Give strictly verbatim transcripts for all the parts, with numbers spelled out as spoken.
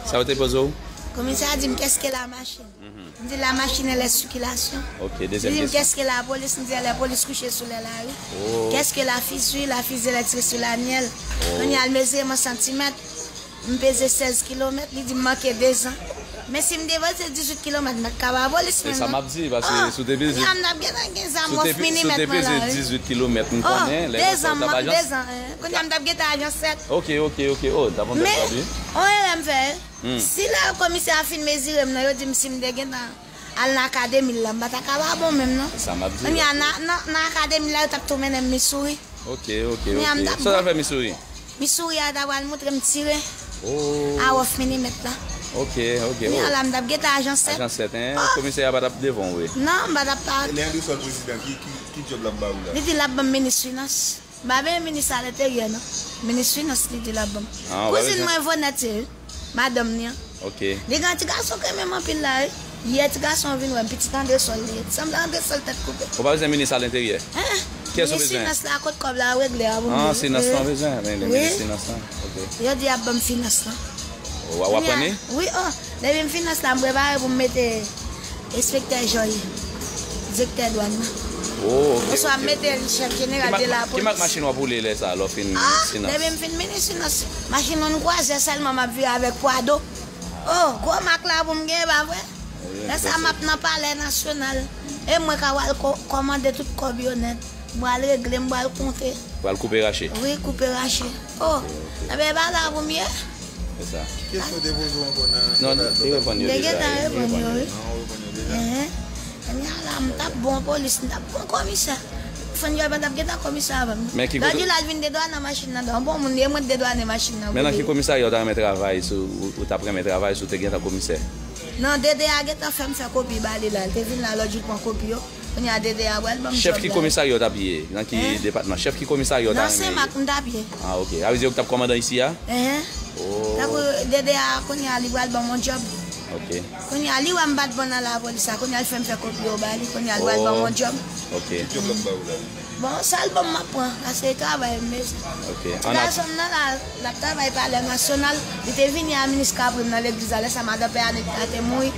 Sa yo te poze w? Komisè a di m, qu'est-ce que la machine? M di, la machine, elle est circulation. Ok, dezyèm kesyon. Li di m, qu'est-ce que la police? M di, elle est police couchée sous les laris. Oh. Qu'est-ce que la fusée? La fusée, elle est tirée sous la nielle. Oh. Kounye a, l mezire m an santimèt. M peze sèz kilomèt, li di m manke dezan. Men si m devase dizuit kilomèt, m pa t ka ba polis menm non. Se sa m ap di, paske si w te peze, kounye a m t ap gentan gen zam wòf minimèt mwen la, wi. Si w te peze dizuit kilomèt, m konnen, lè yo fè w t ap ajan sèt. Kounye a m t ap gentan ajan sèt. Ok, ok, ok. Oh, t ap yon bèl tradui. Men, on erè m fè. Si lè komisè a fin mezire m nan, yo di m si m te gentan al nan akademi l la, m pa ta ka pa bon menm non. Sa m ap di. Kounye a, nan, nan, nan akademi l la, yo t ap tou mennen m Missouri. Ok, ok, ok. Kounye a, m t ap bon. Sa w t al fè Missouri? Missouri a ta pral montre m tire. Oh. A wòf minimèt la. Ok, ok. Kounye a la, m t ap gentan ajan sèt. Ajan sèt, hein? Oh. Komisè a pa t ap devan w, wi. Non, m pa t ap pa. E lè Andrésol prezidan, ki, ki, ki djòb l ap ba ou la? Li di l ap ban m minis finans. M pa benyen minis a lenteryè, non. Minis finans, li di l ap ban m. Ah, w pa bezwen. Kouzin mwen Vonèt ye, wi. Madanm li an. Ok. Li gen yon ti gason k renmen m anpil la, wi. Yè ti gason an vin wè m, pitit Andrésol li ye. Sanble Andrésol tèt koupe. Ou pa bezwen minis a lenteryè? Hein? Kiyès ou bezwen? Minis finans la, kot kòb la regle a pou m. Ah, finans lan bezwen, men li minis finans lan. Ok. Yo di y ap ban m finans lan. W a, w ap pran li? Wi, oh. Depi m finans la, m prepare pou m mete enspektè Joy, direktè dwàn nan. Oh, ok, ok. Oswa m mete l chèf jeneral de lapolis. Ki mak machin w ap woule lè sa a, lè w fin finans? Ah, depi m fin minis finans, machin yon kwazè sèlman m ap vire avèk Prado. Oh, gwo mak la pou m genyen, pa vre? Lè sa a, m ap nan Palè Nasyonal. E mwen k ap al ko-, kòmande tout kòb yo nèt. M pral regle, m pral konte. Pral koupe rache. Wi, koupe rache. Oh, enben, e pa la pou m ye. Se sa. Kesyon te poze w ankò nan... Non, li reponn yo deja, li reponn yo. Te gentan reponn yo, wi. Ah, ou reponn yo deja? Enhen. Kounye a la, m t ap bon polis, m t ap bon komisè. Fann Joy pa t ap gentan komisè avè m. Men ki kote... Lòt jou la, l vin dedwannen machin nan, donk bon moun li ye, mwen t dedwannen machin nan pou li. Men nan ki komisarya ou ta renmen travay, si w, ou t ap renmen travay si w te gentan komisè? Non, D D A gentan fè m fè kopi ba li la. Li te vin la lòt jou pran kopi yo. Kounye a D D A pral ban m djòb la. Chèf ki komisarya w t ap ye? Nan ki depatman? Chèf ki komisarya w ta renmen ye? Nan Senmak m t ap ye. Ah, ok. Sa vle di yo k t ap kòmandan isi a? Enhen. Oh. Tankou D D A kounye a li pral ban m yon djòb. Ok. Kounye a li wè m pa t bon nan lapolis la. Kounye a li fè m fè kopi yo ba li. Kounye a li pral ban m yon djòb. Ok. Ki djòb l ap ba ou la? Bon, sa l ban m m ap pran. Paske e travay m bezwen. Ok. Ti gason m nan la, l ap travay Palè Nasyonal. Li te vini a minis Kapri m nan legliz la, lè sa madan Pè Anik la te mouri.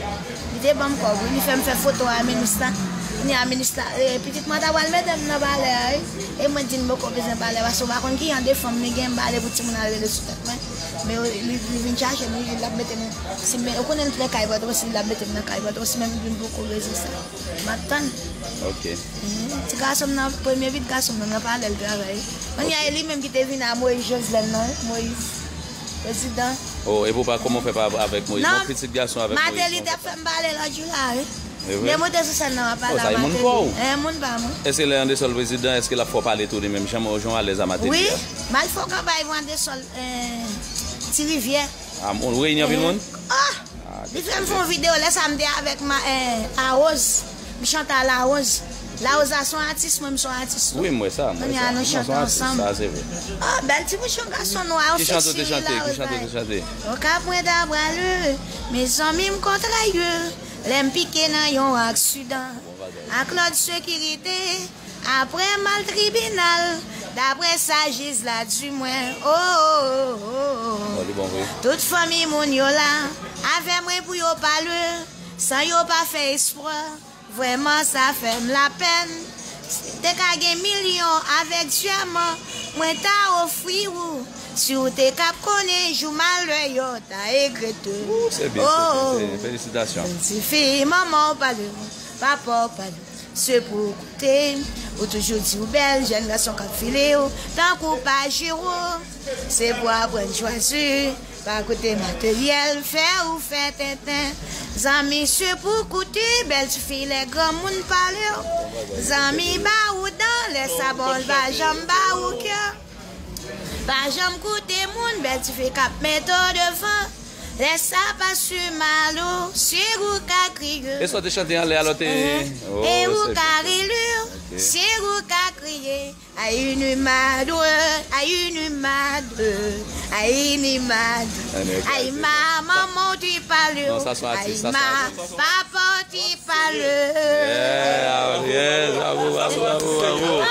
Li te ban m kòb, wi. Li fè m fè foto a minis la. Kounye a minis la, e, pitit mwen ta pral mete m nan palè a, wi. E mwen di l m poko bezwen palè, paske w pa konn ki jan de fanm li gen, m pa vle pou timoun al rele sou tèt mwen. Men li, li vin chache m, li di l ap mete m, si m, ou konnen m t nan kay Pòtoprens, li di l ap mete m nan kay Pòtoprens, men m di m poko bezwen sa. M ap tann. Ok. Mhm. Ti gason m nan, premye pitit gason m nan, nan palè l travay. Kounye a, e li menm ki te vin a Moïse Joslin nan, wi, Moïse, prezidan. Oh, epi w pa, kòman w fè pa avèk Moïse? Non, pitit gason avèk Moïse, Martelly te ap fè m pale lòt jou la, wi. E vre? Lè monte sou sèn nan, w ap pale a Martelly. Oh, sa e moun pa w? Eh, moun pa mwen. Èske lè Anderson prezidan, èske l ap fè w pale tou li menm jan, ou jan w alèz a Martelly a? Wi, m al fè yon kanpay pou Anderson, eh, Ti Rivyè. Ah, ou reyini anpil moun? Ah! Li fè m fè yon videyo lè sa m te avèk ma, eh, Arose. M chante a Larose. Larose la se yon atis, mwen m se yon atis tou. Wi, m wè sa, m wè sa. Kounye a nou chante ansanm. Sa se vre. Oh, bèl ti bouchon gason nwa, ou seksi wi, Larose. Ki chante w te chante? Ki chante w te chante? Okap mwen ta pral, mezanmi m kontrè, lè m pike nan yon aksidan ak lòd sekirite. Apre m al tribinal, daprè sa jij la di mwen, oh, oh, oh, oh, oh. Bon, li bon vre. Tout fanmi moun yo la, avè mwen pou yo pale, san yo pa fè espwa. Vrèman, sa fè m lapèn. Si te ka gen milyon avèk dyèman, mwen ta ofri ou. Si w te kab konnen jou malè yo ta egrete. Ou, se byen, se byen, se byen. Felisitasyon. Jèn tifi, manman w pale w, papa w pale w. Se pou w koute, ou toujou di w bèl, jèn gason k ap file w, tankou Pajero. Se pou aprann chwazi, pa koute materyèl, fè ou fè tenten. Zanmi, se pou koute, bèl tifi, lè granmoun pale w. Zanmi, ba ou dan, lè sa bon, l pa janm ba ou kè. Pa janm koute moun, bèl tifi k ap mete w devan. Lè sa pa si mal ou, si ou ka kriye. E sa w te chante anlè a lò te... E ou ka ri li, si ou ka kriye. Ay, une madre, ay, une madre, ay, une madre. Ay, ma manman w te pale w. Ay, ma papa w te pale w. Yeah, yes, bravo, bravo, bravo, bravo.